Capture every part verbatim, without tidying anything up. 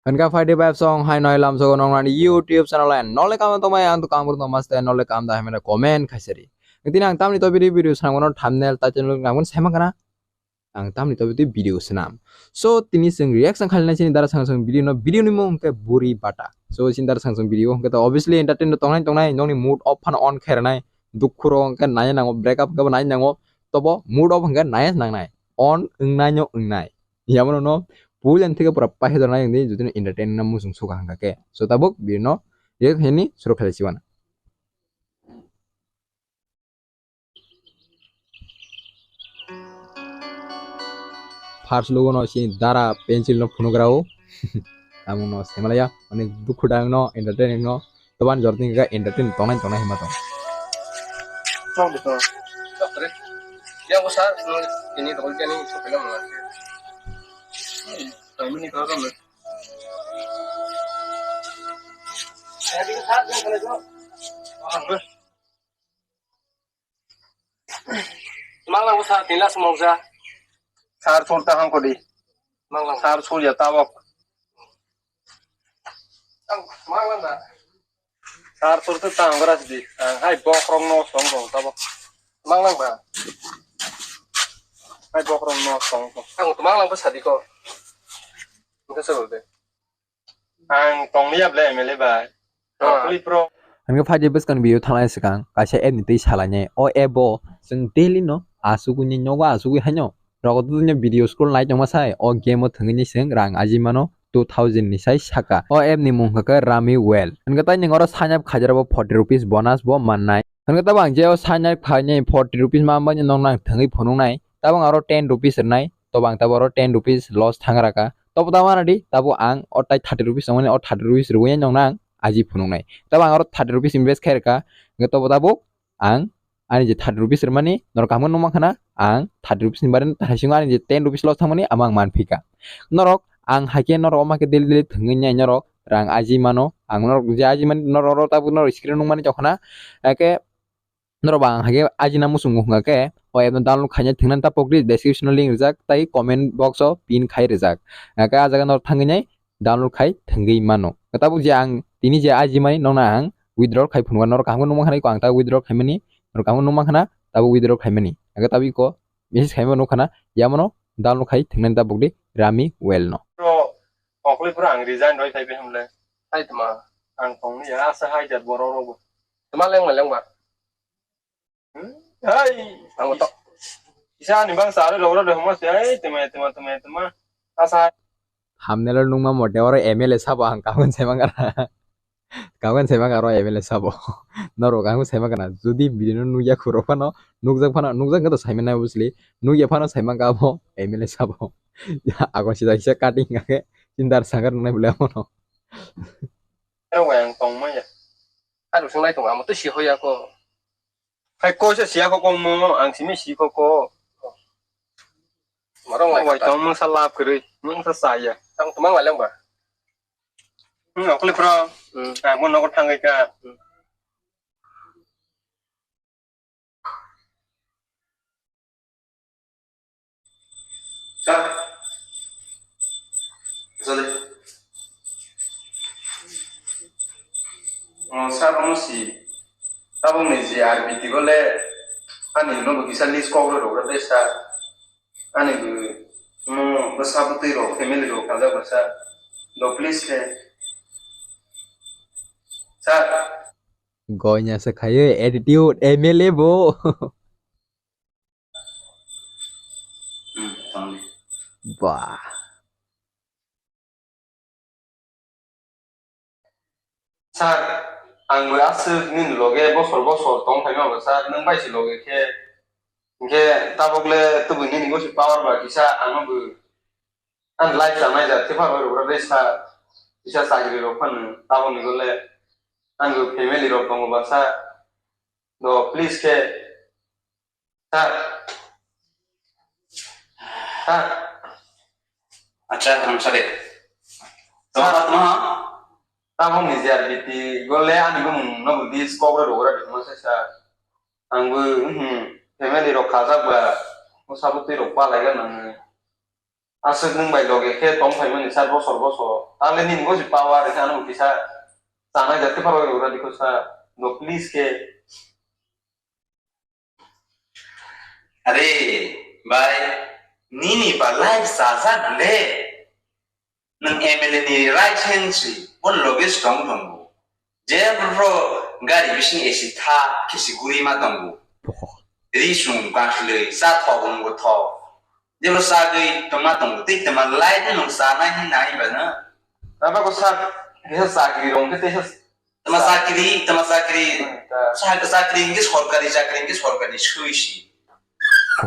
Hwnkha phaidi bai song hai noi lam sogo nong nani YouTube channel and nole kam tongmai ang to kam rok tongma ste nole kam da hemena comment khaisari. Tini ang tamni to video video sanang mano thumbnail title nang sema kana. Ang tamni to video sanam. So tini sing reaction khalina sini dara sang sang video no video ni mung ke buri bata. So sini dara sang sang video ke to obviously entertain no tongnai tongnai nongni mood off phano on khairnai dukhu ro ke nai nango break up ke nai nango tobo mood off ke nai nangnai on wngnai no wngnai. Yamano no puilan thike pura pahe dornai wngdi jodi no entertain na musung suka hangka ke. So tabuk bino ye hini suru khali siwana. First logo no sini dara pencil no phunugrao. Tamung no semalaya ani dukhu dang no entertain no. Toban jorting ga entertain tongnai tongnai hima tong. Chok de to. Chok de. Ya ko sar ini to kani so pela mala. Kami ni karo na. Manglang ko sar tinla sumokja. Sar sur ta hangko di. Manglang. Sar sur ya tabok. Manglang ba. Sar sur tu tang beras di. Ang hai bokrong no song song tabok. Manglang ba. Hai bokrong no song song. Ang tu manglang ba sadi ko. Engka sebab de. Ang tongli able M L A bai. Ah. Tongli pro. Hingke phaidi bwskang video thalai swkang kaisa app ni twi salainai. O app o chwng daily no asugwi ni nogo asugwi haino. Rogo twi video scroll nai tongma sai o game o thwngwi ni chwng rang aji mano two thousand ni sai saka. O app ni mung khe Rummy World. Hingke tai ning oro sign up khaijak bo forty rupees bonus bo mannai. Hingke tabo ang je o sign up khainai forty rupees ma bani nong nang thwngwi phunuknai. Tabo ang aro ten rupees rwnai. Tobo ang tabo aro ten rupees loss thang raka. Tobo tamo ano di, tabo ang o tai thirty rupees tongmani, o thirty rupees rwui nong nang aji phunuknai. Tabo ang aro thirty rupees invest khai rwkha. Hingke tobo tabuk ang ani je thirty rupees rwmani norok kaham khe nukma khana, ang thirty rupees ni bare thaisingo ani je ten rupees loss thangmani amo ang manphi kha. Norok ang hai khe norok omo khe daily daily thwngwi nai norok rang aji mano. Ang norok je aji mani norok oro tabuk norok screen nukmani jokhona, hake norok ba ang hai khe ajina muchungo hwnka khe o app no download khaina thwngna ta pokri description o link rijak tai comment box o pin khai rijak. Hake ah jaga norok thangwi nai download khai thwngwi mano. Tabuk je ang tini je aji mani nokna ang withdraw khai phunukha norok kaham khe nukma khana iko ang ta withdraw khaimani norok kaham khe nukma khana tabuk withdraw khaimani. Hake tabuk iko message khaima nukha na yamano download khai thwngna ta pokri Rummy World no. Bro, okli pura ang resign roi thai biham le. Hai tma. Ang tongni ya asa hai jat borok rok bo. Tma lengma lengma. Hai. Ang to. Isa ni bang sare rok rok de homa se ai tema tema tema tema. Asa. Thumbnail o nukma mote oro M L A sabo ang kaham sai mangkha. Kaham sai mangkha oro M L A sabo. Norok kaham sai mangkha na. Jodi video no nukya khuro phano nukjak phano nukjak khe to sai mannai obviously. Nukya phano sai mangkha abo M L A sabo. Agon sida kisa cutting kha khe chindar sangkar nai bole abono. Ero wayang tong maya. Aro sung lai tong amo to si hoya ko. Hai ko se siya ko kong mo, ang simi si ko ko. Marong lai wai kata. Tong mung sa lap kiri, mung sa saya. Tang tumang lai leng ba. Hmm, aku le pro. Hmm. Ah, mo nokor thang ka. Hmm. Sir. Sorry. Oh, sir, ano si. Tabuk ni je R B T gole ani no bo kisa list kok ro ro de sir. Ani bo no bo sabutui ro family ro kaja ba sir. Do please ke. Sir. Gonya se khayo attitude M L A bo. Hmm, tangdi. Bah. Sir, ang bo aswk nini loge bosor bosor tong phaima bo sir, nwng bai si loge khe, hinkhe tabuk le tubui nini bo si power ba kisa ano bo ang life chanai ja tephar bai rwgra de sir, kisa chakri rok phano tabuk ni gole ang bo family rok tongo ba sir, do please khe. Sir. Sir. Acha, I'm sorry. Sir. Tama, tama. Tamo ni J R B T gole ani bumung no budi skok re rogora di mo sir. Ang bo, hmm, family rok khajak ba, mo sabutwi rok palai ga nang. Aswk nwng bai loge khe tong phaimani sir bosor bosor. Tale nini bo si power khe ano kisa chanai jat khe pharo ura dikho sir. No please khe. Are, bai, nini ba life sajak le. Nwng M L A ni right hand si, bon loge strong tongo. Jebro gari bising A C tha, kisi guri ma tongo. Ri sung kaslei, sa thok wng bo thok. Jebro sagwi tongma tongo, tei tongma light nwng sanai hin nai ba na. Aba ko sak, kisa chakri rong khe tei sa Tama chakri, tama chakri. Hmm, ta. Sa-, chakri hingke sorkari, chakri hingke sorkari sui si.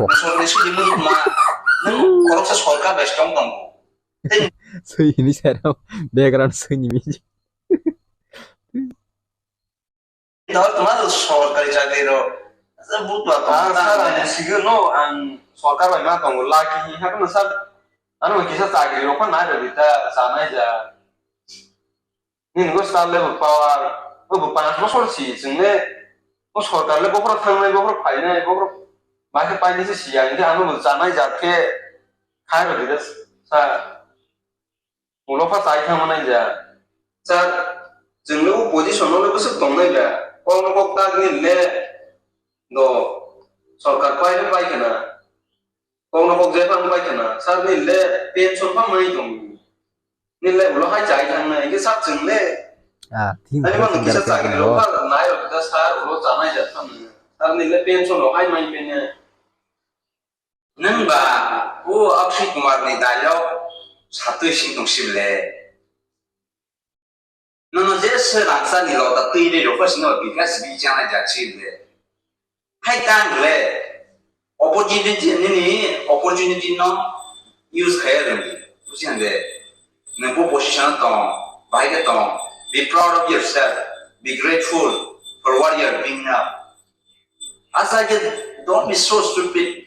Oh. Sorkari sui di mung ma, nung koroksa sorkar bai strong tongo. Sui hini sero background sui ni music. Dol tama sorkari chakri ro. Asa butwa tong. Ah, sir, ang sigo no, ang sorkar bai ma tongo. Laki hi hakno sir, ano kisa chakri ro kho nai ro di ta, sanai ja. Nini go sir level power, o bo panch bosor si, chwng le, o sorkar le bokhorok thangnai, bokhorok phainai, bokhorok bai khe painai se si ya, hingke ano bo chanai jat khe khai rw di sa, ulo pha chai thang manai ja. Sir, chwng le o position o le bwswk tongnai ba, kok no kok tak nini le do sorkar pai le pai khna, kok no kok je phang pai khna, sir nini le pension pha mai tong. Nile ulo hai chai thang nai, hingke sak chwng le. Ah, thing Ani thang mano thang kisa thang chakri thang rok thang. Ba nai rok kisa sir ulo chanai jat thang nai. Sir nile pension rok hai mai pene. Nung ba o Akshay Kumar ni dialogue satwi sing tong sib le. Nono je se rangsa ni lota twi ri rok sino bikas bi chanai jat sib le. Hai tang le, opportunity nini opportunity no use khai rwngdi. Buji hande, nang bo position tong, bahai khe tong. Be proud of yourself. Be grateful for what you are doing now. Asa khe, don't be so stupid.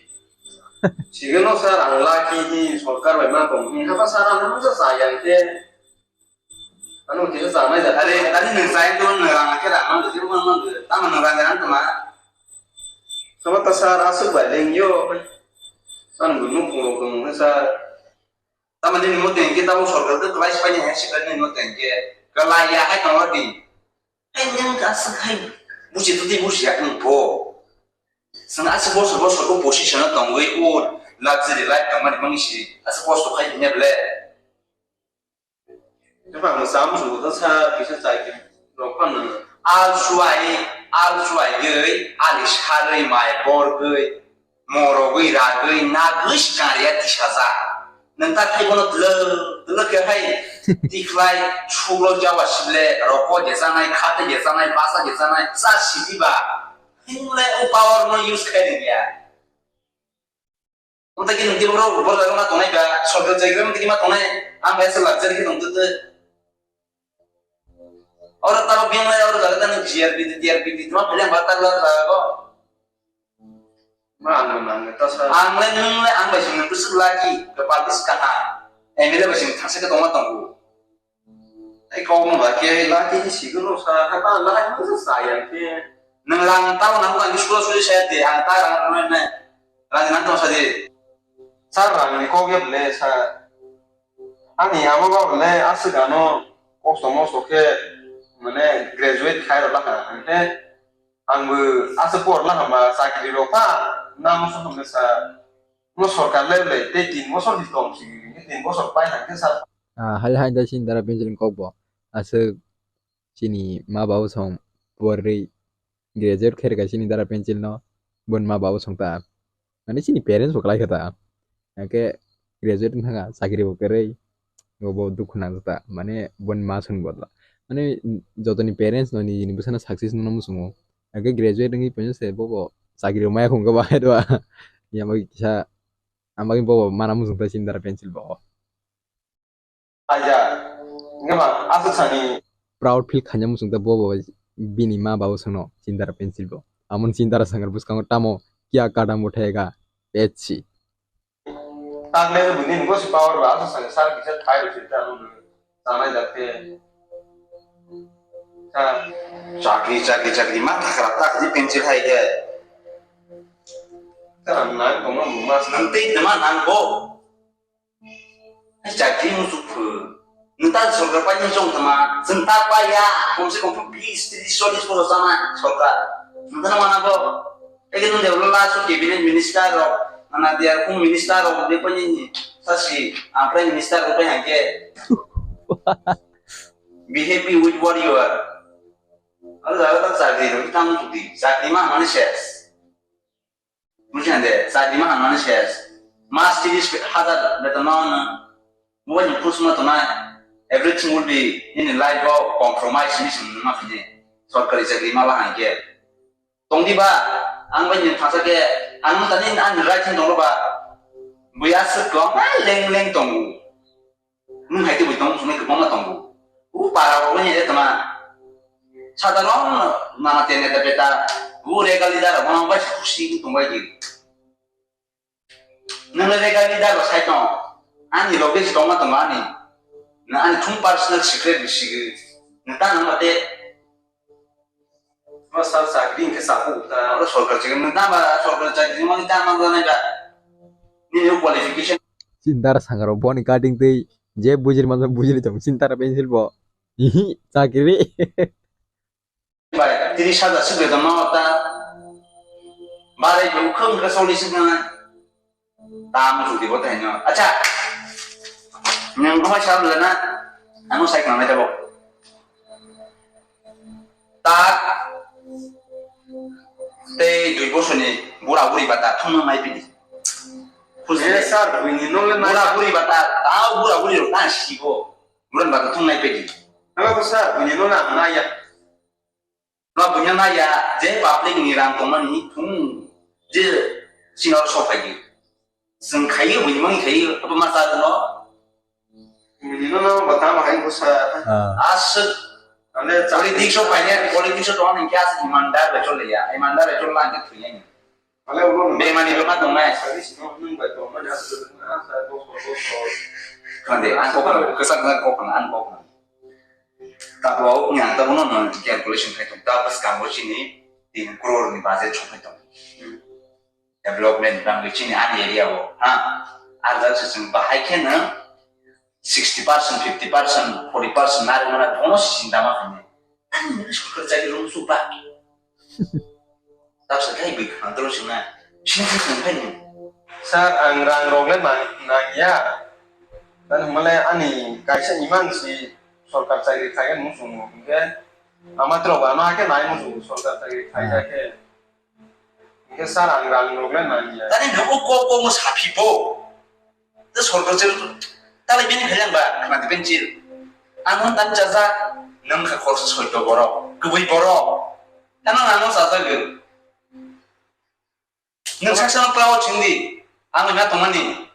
Sigeno sir, ang lucky di sorkar bai ma tong. Ni haba sir, ang mungsa sayang khe. Ano kisa chanai jat. Are, tani nwng chai do, nwng rang khe rang mang, jebo mang mang, tamo nwng rang rang tama. Tama ta sir, aswk bai leng yo. Ano bo nuk phung rok tong sa. Tamo nini mo tengke tamo sorkar ke kelai sipai ni hai sipai ni mo tengke. Kelai ya hai tong di. Hai nwng ka aswk hai. Busi tu di busi ya nwng bo. Seng aswk bosor bosor ko position o tongwi o luxury life tongmani mangsi aswk kosto khai ne ble. Tebang sam su ta sa kisa chai ke rok phan na. Al suai, al suai gei, ali sarui mai bor gei, morogwi ragwi nagwi skariya tisajak. Nang ta khai bono tlo, tlo khe hai tikhlai sulo jawa sible roko je sanai, khate je sanai, basa je sanai, sa sidi ba. Hingle o power no use khai ya. Wngtaki nwng tei borok, borok jaga ma tongnai ba, sorkar jaga wngtaki ma tongnai, ang bai se luxury khe tongtwtwi. Oro tamo biyang lai, oro jaga tamo G R P D, T R P D, tamo beleng ba tak lak jaga ko. Ma ang nang ta sa. Ang lai nwng lai, ang bai se nwng bwswk lucky, kwpal bwswk kaham. M L A bai se nwng thangsa khe tongma tongo. Ai kok no ba khe la khe si gono sa ha ba la ha sa sa ya khe. Nang lang tao nang ang school suri sa de ang ta rang rang na. Rang nang to sa de. Sa rang ni kok ya le sa. Ani ama ba le aswk ano kosto mosto khe mane graduate khai rw la ha. Ang khe ang bo aswk por la ha ba chakri rw pha na mo so sa. Mo sorkar le le tei tin bosor di tong si tin bosor pai thang khe sa. Ah, hal hai da chini dara pencil kok bo. Aswk chini ma babu song porwi graduate khairka chini dara pencil no bon ma babu song ta. Mane chini parents bo kwlai kha ta. Hake graduate wng thanga chakri bo kwrwi bo dukhu nang ta. Mane bon ma song bodla. Mane jotoni parents no nini bwsano success no musungo. Hake graduate wngwi paisa se bobo chakri maya khung khe bahai do. Yama kisa Ang bagwi bobo mana muchung ta chini dara pencil bo. Aja, wngkhe ba aswk sani. Proud feel khaina muchung ta bobo bini ma babu songno chini dara pencil bo. Amon chini dara sangar bwskango tamo kya kadam uthayega, pet si. Tangle bini ngo si power ba aswk sani sar kisa thai rw si ta. Chanai jat khe. Chakri, chakri, chakri, ma thakra tak di pencil hai khe. Chwng nang tongma muma. Nang tei tama nang bo. Chakri muchuk phu. Nwng ta sorkar pai nwng chong tama. Chwng ta pai ya. Komse kom phu bis tris chollis bochor chana sorkar. Nwng ta mana bo. Ege nwng develop la so cabinet minister rok. Mana dia kum minister rok de pai ni. Sasi ang prime minister rok pai hangke. Be happy with what you are. Alo jaga tak chakri rok tamo chukdi. Chakri ma mani ses. Bujiyan de, chakri ma hamani ses. Mas tris hajar beton ma ono. Mobile ni khus ma tongnai. Everything will be in life o compromise ni sim ma fini. Sorkari chakri ma la hangke. Tongdi ba, ang bai ni thasa ke, ang tani ani right hin tonglo ba. Buya se ko, leng leng tongo. Nwng hai twi tong swnwi kwbangma tongo. U para rok wngya de tama. Sadharon nana te neta beta. U rega leader rok wngya bai khusi tong bai di. Nwng rega leader rok sai tong. Ani loge si tongma tongo ani. Na ani thum personal secret bisi gwi. Nwng ta nang mate. Ma sal chakri hingke sabu ta. Oro sorkar chakri nwng ta ba sorkar chakri nwng ta nang nai ba. Nini qualification. Chindar sangaro boni cutting tei je bujir manjak bujiri tong chindar pencil bo. Ihi, chakiri. Bai, tris hajar sik beton no ta. Barai bo khum ka soli sik na. Tam judi bo tai no. Acha. Nang ko sa le na. Ano sai kana ta bo. Ta. Tei dui bosoni bura buri bata thung nai pidi. Khujli. Eh, sir, buini nole na. Bura buri bata, ta bura buri ro ta sibo. Buran bata thung nai pedi. Hello, sir, buini no na na ya. No buini na ya, je public ni rang tongmani thung, je sinor sophai di. Seng khai buini mang khai, apa masa no? Buini no na bata ma hai ko sir. Ah. As, ane politics of finance, politics of tong ni kya imandar bechol ya, imandar bechol lang ke thuya ni. Bemani bema tongnai. Khande, ang kok khna, kwchak kwchak kok khna, ang kok khna. Tabuk ni ang tabuk no no calculation khai tong, ta bwskango chini tin crore ni budget sok khai tong. Development bangwi chini ani area o, ha? Arjak se chwng bahai khe no sixty percent, fifty percent, forty percent nari mana bono sinda ma khaini. Ani nini sorkar chakri rung su ba. Tapsa khai bwi khantaro sina. Sini sini khai ni. Sir, ang rang rok le nang, nang ya. Dan hwnmale ani kaisa imang si sorkar chakri khai mung sung mo. Hingke ama tro ba ma ke nai mung sung sorkar chakri khai ya ke. Hingke sir, ang rang rok le nang ya. Tani nang o kok kok mo saphi po. Te sorkar chakri tale bini khaiyang ba khna di pencil. Ang hwn tani chajak nang kha khorsa soito borok, kwbwi borok. Tano nang no chajak gwn. Nwng sak sak no pla o chwng di. Ang na tongmani.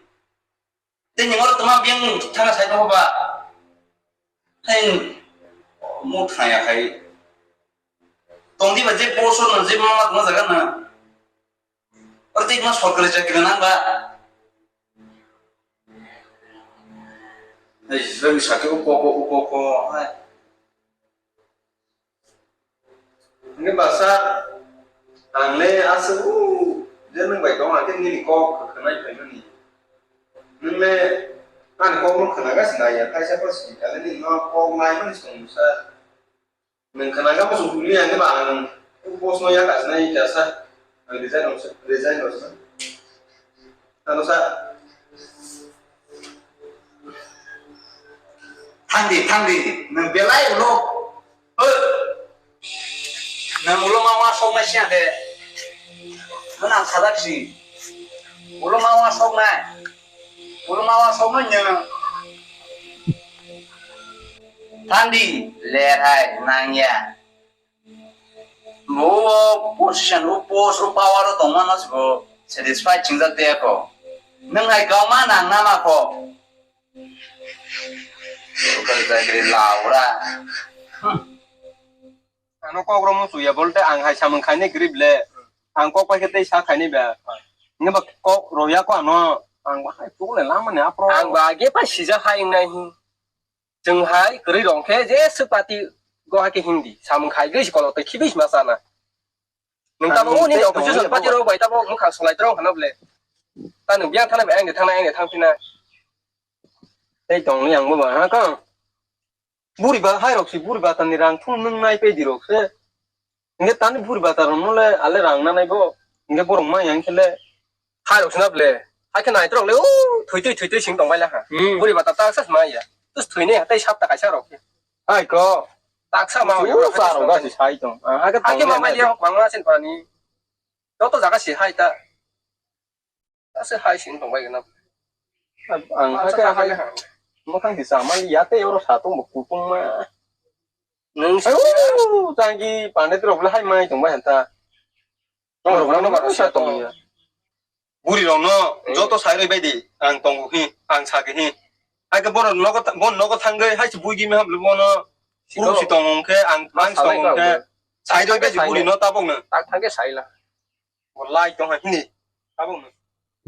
Tei ni oro tongma biyang thana sai tongkha ba. Hai mo thaya khai. Tong di ba je post no je mama tongma jaga na. Oro tei ma sorkari chakri nang ba. Hai jisrang sake uko ko uko ko hai. Ini basa ang le asa u je nang bai tong ake nini kok khanai phaimani. Nang le ani kok no khana ga sinai ya kaisa pa si kale ni no kok nai mani song sa. Nwng khna khe muchung tuli ya, hwnba ang post no yak asnai jasa. Ang resign rw sa, resign rw sa. Ano sa. Thangdi, thangdi, nwng belai ulo. Hoi. Nwng ulo ma wa sok nai siya de. Nwng ang sadak si. Ulo ma wa sok nai. Ulo ma wa sok nai nwng. Thangdi, ler hai, nangya. Bo o position, o post, o power o tongmano se bo satisfied chingjak de ko. Nwng hai kau ma nang nama ko. Local chakri laura. Hmm. Ano kok ro musu ya bolte ang hai samung khaini grip le. Ang kok pai khe tei sa khaini ba. Nge ba kok ro ya ko ano ang ba hai tuk le lamani apro. Ang ba age pa sijak hai nai hin. Chwng hai kwrwi rong khe je swk party go hai khe himdi samung khai gwi si kolok tei khibis ma sana. Nwng tamo uni opposition party rok bai tamo mwkhang solai tong hano ble. Ta nwng biyang thana bai ang de thangna ang de thang phina. Tei tongli ang bo ba ha kang. Buri ba hai rok si buri ba tani rang thum nung nai pe di rok se. Nge tani buri ba ta rok no le ale rang na nai bo. Nge borok ma yang se le. Hai rok sina ble. Hai khe nai trok le u thoi twi thoi twi sing tong bai la ha. Hmm. Buri ba ta ta sa ma ya. Tus thoi ne ha tei sap ta kaisa rok. Hai ko. Tak sa ma u sa rok ga si sai tong. Ah, ha khe tong ma ma ya bang ma sen pa ni. Joto jaga si hai ta. Ase hai sing tong bai gana. Ang hai khe hai ha. Mo khang si sa ma li ya te oro sa tong bo ku tong ma. Nung si. Ai u tang ki pandit rok le hai mai tong bai han ta. Tong rok no ba sa tong ya. Buri rok no joto sai roi bai di. Ang tong hi, ang sa ke hi. Hai khe bono nogo tha-, bono nogo thang goi hai si bui gi me ham le bono. Sikoro. Buru si tong hong khe ang, ang si tong hong khe. Sai roi bai di buri no tabok no. Tak thang khe sai la. Bo lai tong hai hini. Tabok no.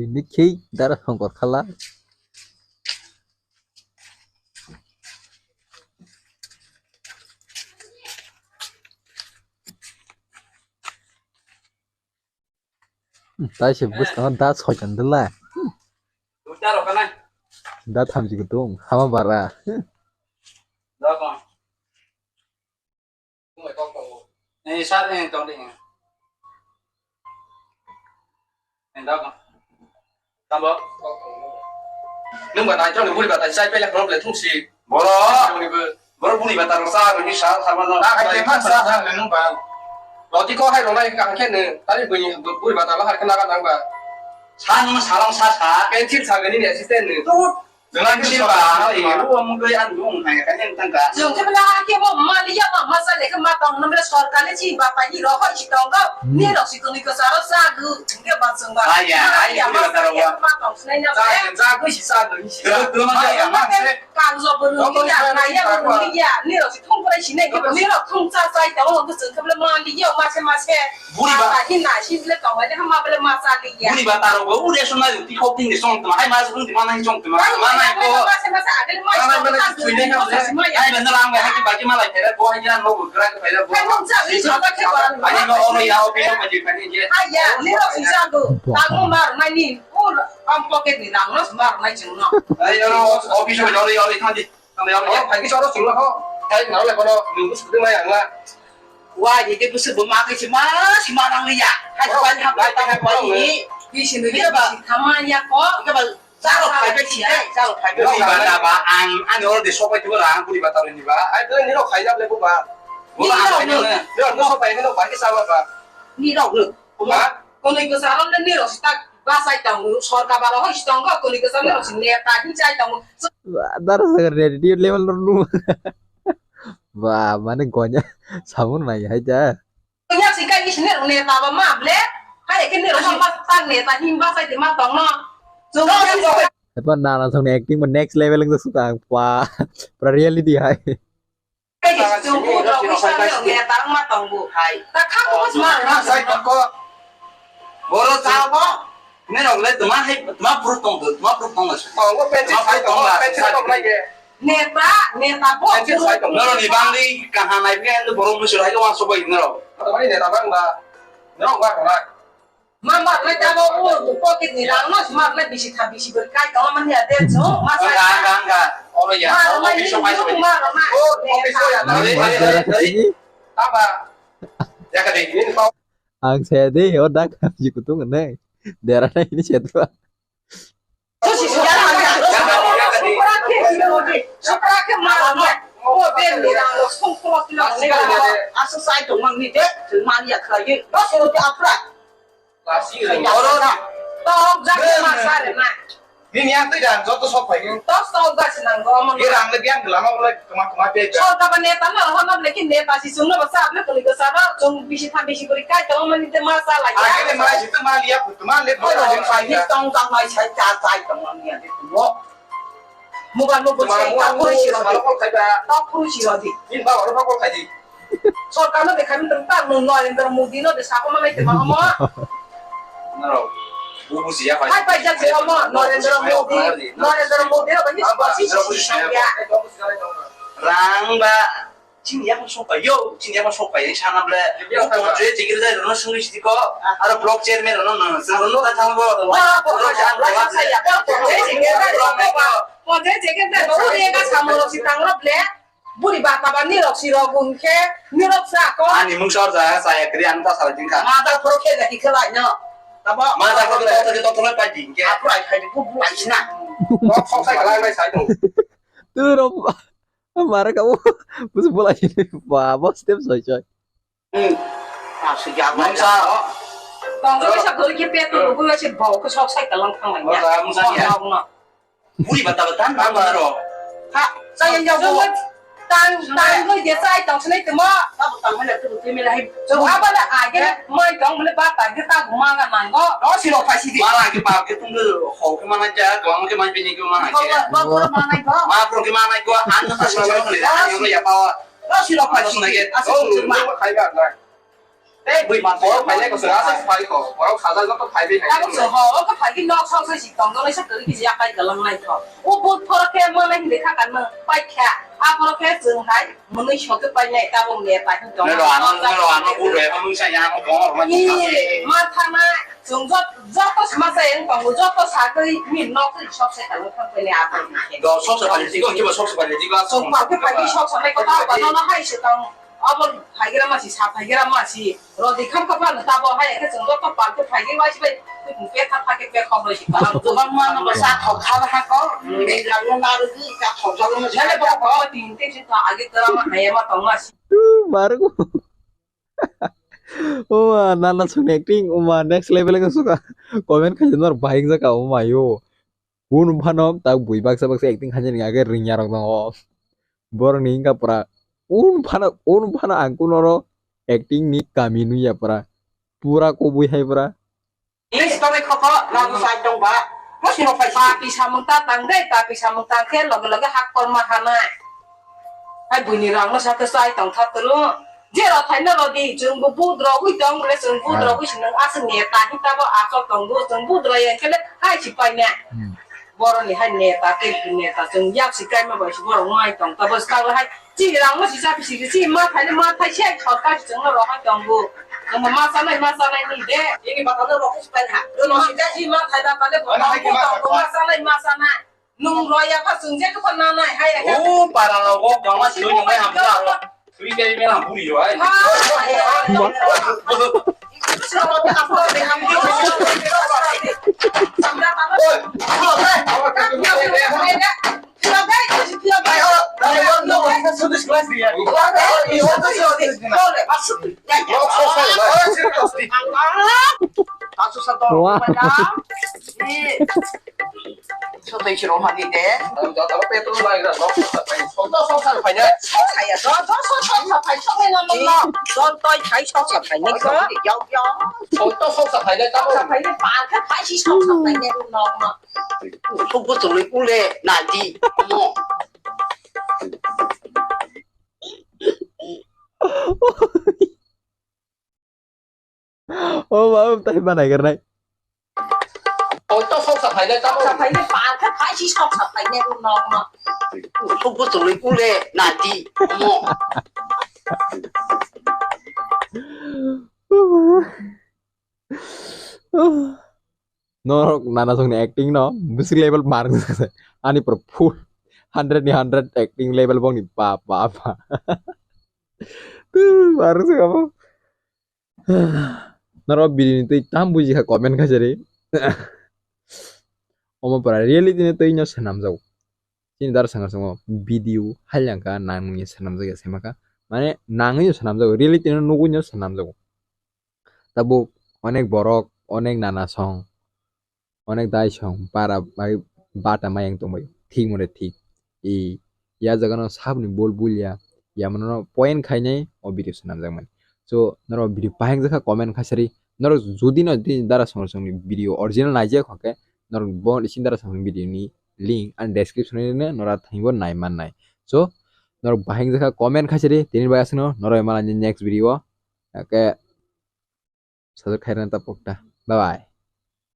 Tini khi dara songkor khala. Tai se bwskango da soitan dwla. Da thamchi kutung hama bara. Ni sar ni tong di. Ni da ko. Tambo. Nung ba nai tong ni buri ba tai sai pele ko le thung si. Boro. Ni bu. Boro buri ba ta sa ni sa sa ma no. Na kai te ma sa sa ni nung ba. Lo ti ko hai lo nai ka khe ni. Tari buri buri ba ta la har khe na ka nang ba. Sa nung sa long sa sa. Pencil sa ni ni assistant ni. Tu. Jwlang si ba, ha, i, ruwa mung doi an dung hai, kan yang tangka. Jwng khe bela khe bo mali ya ma, masa le khe ma tong, namre sorkar le chi ba pa ni ro hoi chi tong go. Hmm. Ni ro si kuni ko saro sa gu, jwng khe ba jwng ba. Ai ya, ai ya, ma sa le khe ma tong sinai na. Sa, sa gu si, sa gu si. Jwng gu ma ya, ma se. Kang zo bo ru ya, na ya bo ru ya, ni ro si thung ko sinai khe, ni ro thung cha cha tong go, jwng khe bela mali ya, ma se, ma se. Buri ba. Ba hin na, si bela tong ba, ha ma bela ma cha li ya. Buri ba taro go, ure sona ti khop tin de song tma, hai ma song tma, nai song tma, ma nai ko. Ma se ma sa agel ma. Ma nai ma nai thui ne kam se. Ai ben lang ba, hai ba ki ma lai thera, bo hai jan bo gra ka pai da bo. Hai mong cha li sa ba ke ba. Ai no oro ya, office ma ji ka ni je. Ai ya, ni ro si sa go. Ta mo mar mai ni, ur am pocket ni lang no mar mai chung no. Ai oro office ma oro oro thang di. Ang yang ya, pagi soro sungla ho. Hai, nang le kono, nunggu sudu mai ang la. Wah, jadi busu bema ke sima, sima nang liya. Hai, oh, suan hap, hai, hai, hai, hai, ini. Di sini dia ba, sama ya ko. Kita ba, salo phai bai si, hai, salo phai bai. Buri ba na ba, ang, ani oro de sopai tu ba, ang buri ba taro ni ba. Hai, tu ni ro khai jab le bu ba. Bu ba, ang khai jab le. Ni ro sopai ni ro ba ki sama ba. Ni ro, ni ro. Ba? Kuni ko saron ni ro sta. Ba sai tong, sorkar ba ro hoi tong ko, kuni ko saron ni ro si neta hin sai tong. Dara sagar ready level no nu. Ba, mane gonya samun mai hai ja. Nya si kai is ne ne ta ba ma ble. Hai ke ne ro ma ta ne ta him ba sai de ma tong no. Jong. Apa nana song acting ma next level ng suka pa. Pra reality hai. Kai is jong ko ro sa ne ne ta ma tong bu hai. Ta kha ko ma ma sai tong ko. Boro ta bo. Nirok le tma hai, tma proof tong, tma proof tong. Tongo, pencil sai tongo, pencil tong nai ke. Neta, neta bo. Pencil sai tongo. Norok ni bangwi kaham nai phiya, borok muchung hai uansuk bai norok. Tongmani neta bang ba. Norok ba kora. Ma ma nai ta bo, o pocket ni rang no, ma nai bisi tha bisi bwrwi kai tongmani ya de jo, ma sai. Ang, ang, ang. Oro ya. Ma nai office ni mai jo, ma nai. O office ya. Are, are, are. Taba. Ya ka de. Ang saya de, o dak ji kutung ne. Dera na ini saya tu. Nini yang twi dan joto sok phai. Tos tok gasi nang go mon. Ye rang le biang gelama ulai kema kema pe. Sorkar ba neta no hono leki neta si sungno ba sa le kuli go sa ba chung bisi tham bisi bori kai to mani te ma sa la ya. Age le ma si to ma liya put ma le ko jeng sai ya. Tong tang mai sai cha sai tong mani ya de mo. Muga no bo sai ta puru si ro. Ta puru si ro di. Ni ba ro ko khai di. Sorkar no dekha mi tong ta no Narendra Modi no de sa ko ma lai te ma mo. Norok, bu bujiya pai. Hai pai jak se omo, Narendra Modi, Narendra Modi ro bani spasi si ya. Rang ba, chini yakno sok pai yo, chini yakno sok pai, sana ble. Bu ponche chikir dai rono sungri sitiko, aro block chairman rono no, rono ka thang bo. Block chairman rono ko. Mo je je ke ta bo uri ga samo rok si tang rok le. Buri ba ta ba ni rok si rok gun khe ni rok sa ko. Ani mung sor ja sa ya kri an ta sa jing kha. Ma da phoro khe ga ki khe lai no. Ta ba. Ma da ko to to to to lai pa jing khe. A phai phai ku bu lai sina. Sok sai lai lai sai to. Tu rok mara ka bu. Bus bulai ba bo step soi soi. Hmm. Aswk ya, mungsa. Tongkol kaisa kwrwi khe pet no bugwi bai se bau khe sok sai kalang thang lai ya. Mungsa, mungsa ya. Bau no. Buri bata bata, bang bata ro. Ha, sai yang jauh. Tang, tang goi de sai tong sinai tuma. Tabo tang mana tu tu mila hai. Jauh apa la age mai tong mule ba ta ge ta guma ga nang go. Ro si ro phai si di. Mala ke pa ke tung de ho ke mana ja, gong ke mana pini ke mana ke. Ba ba mana go. Ma pro ke mana go, an ta si jauh le, an yo ya pa. Ro si ro phai si. Aswk sung ma. Tei bui ma bor phai le ko sera sa phai ko. Borok sajak joto phai bai phai. Tabuk se ho, o ko phai ki nok sok se si tong, dole se kiri ki ya kai galang nai ko. O but phoro khe mo nai hinde kha kan mo pai kha. A phoro khe chwng hai monoi sok ke pai nai tabuk ne pai hin tong. Nero ano, nero ano but re, ano sa ya ano ko. Ni ma tha na, chwng jot, joto sma sa yang tong, joto sa kiri mi nok se sok se kan mo phang pai ne a phang. Do sok se pai ne, jiko, jiko sok se pai ne, jiko. Sok ma ke phai sok sa nai ko ta ba no no hai se tong. Abo phaigira masi, sa phaigira masi. Rodi kham khapang tabo hai khe chwng joto pal khe phaigwi waisi bai. Twi pung pek kha phai khe pek khok roi si. Kwbangma no bo sa thok kha ha ko. Ni lang no na ru ji ka thok jalo no. Nale bo ko tin te si ta age kara ma hai ma tong ma si. Maru. Oma nana sung acting oma next level ke suka. Comment khaje nor bahing jaka oma yo. Un phano tak bui baksa baksa acting khaje ni age ringya rok no. Borok ni wngkha pura un phano, un phano ang kunoro acting ni kami nungya pura. Pura kubui hai pura. English tongwi khoko, lagu sai tong ba. Mo sino phai si. Papi samung ta tang dei, papi samung tang khe loge loge hak korma hanai. Hai buini rang no sakhe sai tong thak tulu. Je rok thaino rodi, chwng bo budro hui tong bole, chwng budro hui sinung aswk neta hi tabo aswk tongo, chwng budro yang khe le hai si paina. Hmm. Boroni hai neta, tei neta, chwng yak si kaima bai si borok wng ai tong. Tabo swkang hai chini rang ma si cha pisi si ma thai ma thai se thor ka si chwng no rohai tongo. Omo ma sanai ma sanai ni de. Ini bakal no rohai si pai ha. Rono si cha si ma thai da kale bo. Ano hai ki ma tongo, ma sanai ma sanai. Nung roya pa chwng je ko na nai hai. O para no go gama si no mai ham na. Three day mela buri yo ai. Wah. Sotoi si romani de. Joto petrol lagra, sok sa phai. Joto sok sa phai de. Sok sa ya, joto sok sa phai, sok sa phai, sok sa phai. Joto khai sok sa phai ne ko. Yau yau. Joto sok sa phai de, tamo. Sok sa phai ne, pa khe phai si sok sa phai ne, no no. Sok bo toloi ule, na di. Mo. O ba, o tai banai garnai. O to sok sa phai le, sok sa phai le, pa khe phai si sok sa phai le, no no. Sok bo toloi ule, na di, mo. Norok nana songni acting no bwswk level mark ani pura full hundred ni hundred acting level bokni ba ba ba. Mark se abo. Norok video ni twi tam buji kha comment kha jari. Omo pura reality ni twi no swnam jago. Chini dara sanga songo video halyang kha nang nungya swnam jagya sema kha. Mane nangwi no swnam jago, reality no nugwi no swnam jago. Tabuk onek borok, onek nana song, onek dai song, bara bai bata mayang tongbai, thik mone thik. I, ya jaga no sabni bol bulya, ya mano no point khainai o video swnamjakmani. So, norok video pahang jakha comment khaisari, norok jodi no tini dara song song ni video original naijak hokhe, norok bo isin dara song video ni link ani description ni rwna, norok thangbo nai mannai. So, norok bahing jakha comment khaisari, tini bai aswkno norok mala ni next video o. Hake sajak khairana ta pokta. Bye bye.